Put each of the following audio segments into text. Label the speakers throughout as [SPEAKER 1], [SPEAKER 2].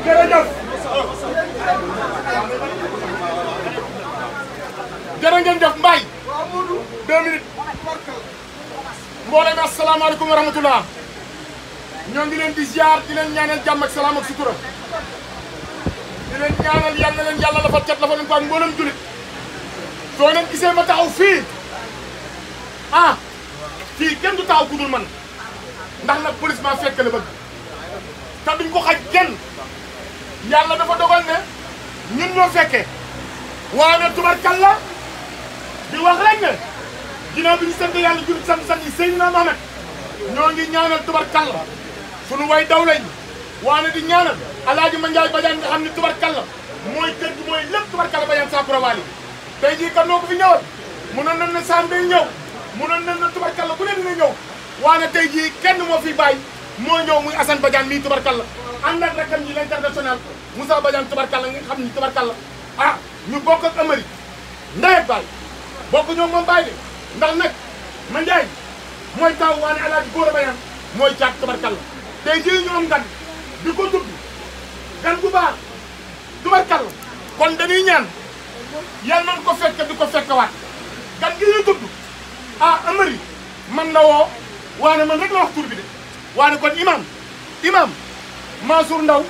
[SPEAKER 1] jërëjëf jërë ngeen jëf Mbaye 2 minutes mboolem asalaamaaleykum wa rahmatullah ñoo ngi leen di ziar di leen ñaanal jàmm ak salaam ak sutura di leen ñaanal yal na leen yàlla dafa cat dafa leen ko ak mboolem julit soo leen gisee ma taxaw fii ah fii kenn du taxaw ku dul man ndax nag police maa fekk la bëgg te duñ ko xaj kenn yàlla dafa dogal ne ñun ñoo fekkee waaye tubarkalla di wax rek ne ginnaaw bi ñu sant yàlla julit sant yi Seydina Mohamed ñoo ngi ñaanal tubarkalla sunu way daw lañ waane di ñaanal alaaji Mandiaye Badiane nga xam ne tubarkalla mooy kër gi mooy lépp tubarkalla Badiane Sakura Wali tey jii kan noo ko fi ñëwal munoon nañ ne Sam day ñëw munoon nañ ne tubarkalla ku ne dina ñëw waane tey jii kenn moo fi bàyyi moo ñëw muy Assane Badiane mii tubarkalla ànd ak rakam yi l'international Moussa Badiane tubarkalla nga xam ni tubarkalla ah ñu bokk ak Amari ndey ak baay bokk ñoom moom bàyyi de ndax nag Mandiaye mooy taw waane alaaji Góora Badiane mooy caat tubarkalla tey jii ñu am gan di ko tudd gan gu baax tubarkalla kon dañuy ñaan yal nañ ko fekk di ko fekkewaat gan gi ñuy tudd ah Amari man la woo waane man rek la wax tur bi de waane kon imam Mansour Ndaw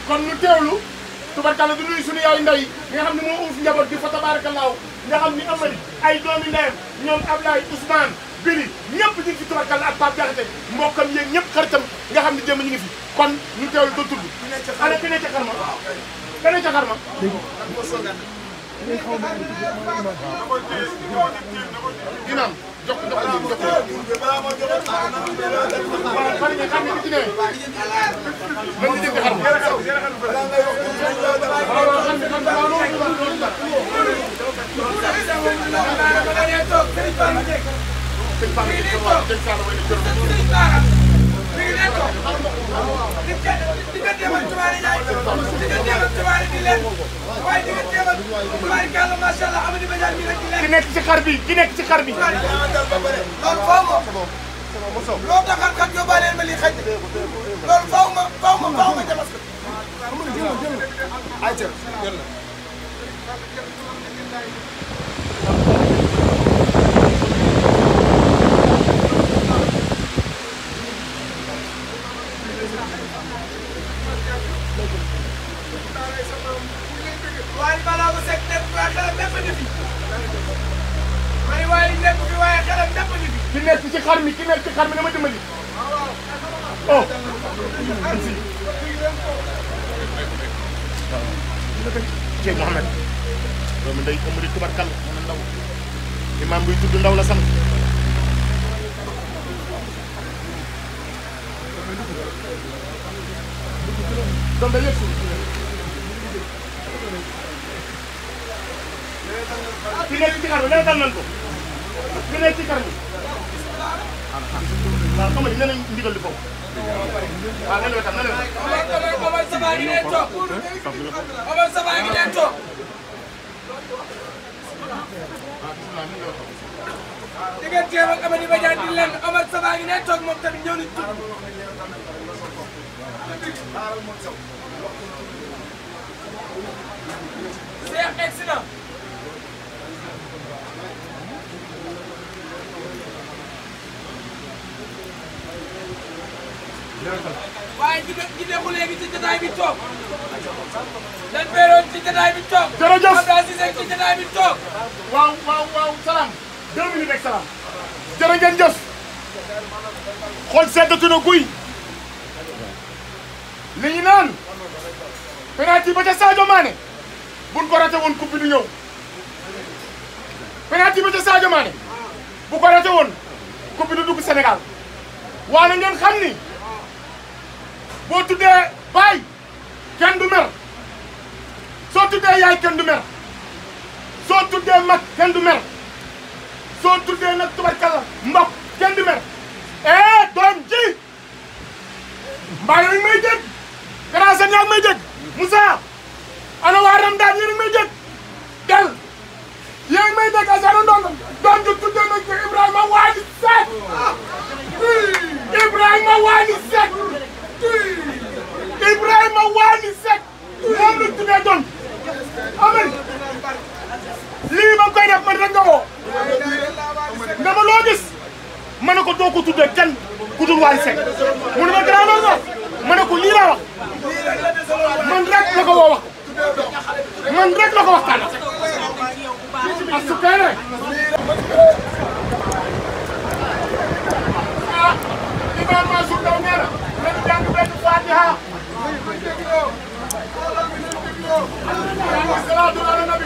[SPEAKER 1] kon ñu teewlu tubarkalla di nuyu suñu yaay ndey nga xam ne moo uuf njaboot bi fa tabaarakallaahu nga xam ni Amari ay doomi ndeyam ñoom Ablaye Ousmane Biri ñëpp ñu ngi fi tubarkalla ak Pape Diakhaté mbokkam yéen ñëpp xaritam nga xam ne démb ñu ngi fi kon ñu teewlu doo tudd ana ki ne ca xarma ka ne ca xarma imam jox ko xam nga xam ne ci ne man di jënd xarma ki nekk ci xar bi ki nekk ci xar bi
[SPEAKER 2] loo taxal kat yóbbaale ma lii xaj loolu faaw ma jamas ko ay jël waaye balaa ko sekk nekk waaye xelam lépp di fi may waaye nekk fi waaye xelam lépp di fi
[SPEAKER 1] ki nekk ci xar mi ki nekk ci xar mi dama dimbali oh Cheikh Mouhamed doomu ndey Amari tubarkalla mën a ndaw imam buy tudd ndaw la sant doom da yëg ki nekk ci xar mi leetal nañ ko ki nekk ci xar mi waaw xam nga nee nañ ndigal li foofu waaw nan la tam nan la
[SPEAKER 2] Omar Saba ngi leen toog Omar Saba ngi leen toog digganteem ak Amady Badiane di leen Omar Saba ngi leen toog moom tamit ñëw nañ tudd Cheikh excellent waaye ñu déglu léegi ci jotaay bi toog lan beeroon ci jotaay bi toog.
[SPEAKER 1] jërëjëf
[SPEAKER 2] Abdoulaye Cissé ci jotaay bi toog.
[SPEAKER 1] waaw salaam 2 minutes rek salaam. jërë ngeen jëf. xool seddatu na guy. li ñu naan. penalty ba ca Sadio Mané. buñ ko raté woon coupe bi du ñëw. penalty ba ca Sadio Mané. bu ko raté woon coupe bi du dugg Sénégal. waaye ngeen xam ni. boo tuddee baay kenn du mer soo tuddee yaay kenn du mer soo tuddee mag kenn du mer soo tuddee nag tubarkalla mbokk kenn du mer doom ji mbaa yéen a ngi may dégg grand sëñ yaa ngi may dégg Moussa ana waa Ramdaan yéen a ngi may dégg del yéen a ngi may dégg asana ndongo doom ju tuddee nañ ko Ibrahima Waly Seck Ibrahima Waly Seck Ibrahima Waly Seck moom lañ tuddee doon amen lii ba koy def man rek nga woo dama loo gis ma ne ko doo ko tuddee kenn ku dul Waly Seck mu ne ma grand loolu wax ma ne ko lii laa wax man rek la ko woo wax man rek la ko waxtaan parce que rek ah Imam Mansour Ndaw nee na nañu jàng benn Fatiha salaatu ala nabi